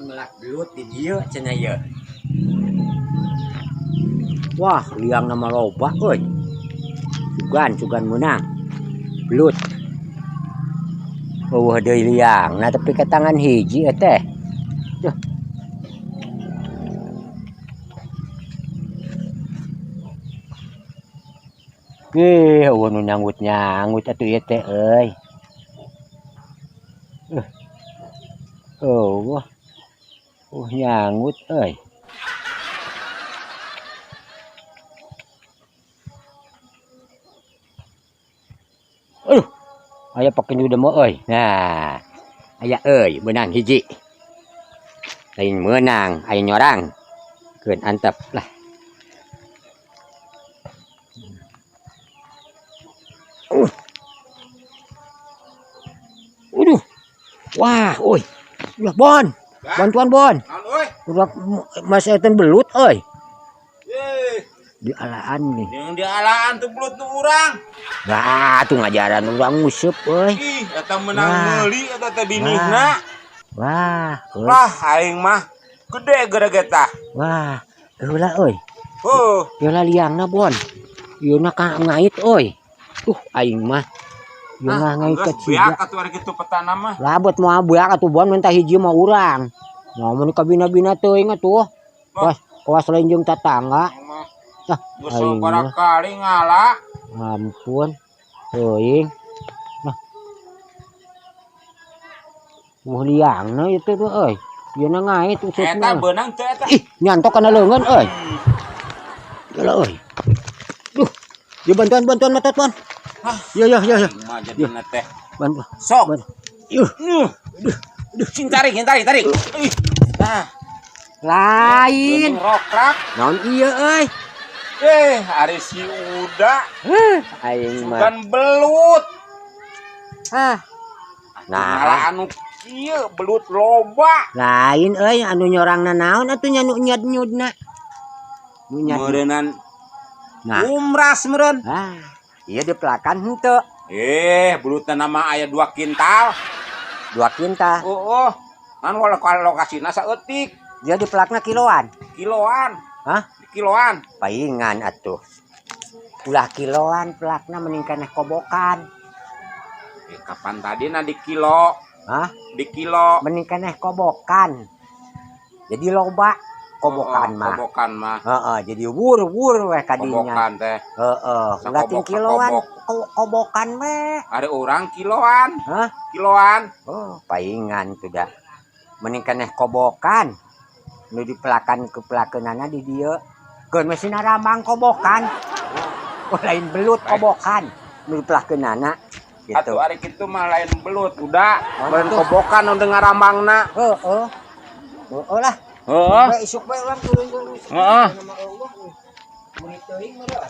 Bon melak belut di dieu cenah ieu. Wah, liang nama loba euy. Sugan, sugan meunang. Belut. Eueuh deui liang, nah tapi ka tangan hiji euy teh. Duh. Ih, eueuh nu nyanggut-nyanggut atuh ieu teh euy. Eueuh. Nyanggut euy. Aduh, aya pake nu demo euy. Nah, aya euy meunang hiji. Lain meunang, aya nyorang. Keun antep lah. Aduh. Wah, euy. Ya, Bon. Bantuan, Bon. Udah Mas Eten belut euy. Di alaan nih. Yang di alaan tuh belut nu urang. Wah, tuh ngajaran urang nguseup euy. Ih, eta meunang meuli eta teh binihna. Wah, euy. Wah, aing mah gede gede tah. Wah, heula euy. Heuh. Heula liangna, Bon. Ieu na ka ngait euy. Tuh aing mah. Ieu mah ngait ka ciga. Beak atuh ari kitu petana mah. Labet moal beak atuh Bon mentah hiji mah urang. Mau mun kabina-bina teuing atuh. Kawas, kawas lain jeung tatangga. Ah, geus sabaraha kali ngala. Ampun. Teuing. Nah. Wah liangna ieu teh euy. Ieu na ngait usupna. Eta beunang teu eta. Ih, nyantok kana leungeun euy. Yalah euy. Duh. Ya bantuan-bantuan matot, Bon. Hah? Ya ya ya ya. Mah jadina teh. Bantu. Sok. Yuh. Duh. Duh, sing tarik, sing tarik, tarik. Ih. Nah. Lain. Rokrak. Naon ieu euy? Ari si Uda. Aing mah. Bukan belut. Hah. Nah, malah anu ieu belut loba. Lain euy anu nyorangna naon atuh nya nu nyad-nyudna. Nu nyad. Meureunnan. Nah. Umras meureun. Ah, ieu dipelakan henteu. Belutna nama aya 2 kintal. 2 kintal. Oh, oh. Kan lokasina saeutik. Dia dipelakna kiloan. Kiloan. Hah? Kiloan. Paingan atuh. Ulah kiloan pelakna mending keneh kobokan. Kapan tadi na di kilo? Hah? Di kilo. Mending keneh kobokan. Jadi loba kobokan mah. Kobokan mah. Heeh, jadi wur-wur weh kadinya. Kobokan teh. Heeh, ulah ting kiloan, kobokan we. Ada orang kiloan. Hah? Kiloan. Oh, paingan tuh dah. Mending keneh kobokan. Nu dipelakan ke pelakeunana di dieu. Keun we sinaramang kobokan. Oh, lain belut kobokan. Nu dipelakeunana gitu. Atuh ari kitu mah lain belut udah. Lain kobokan nu ngaramangna. Heeh. Heeh lah. Heeh. Bae isuk bae urang turun-turun. Heeh. Mun teuing mah.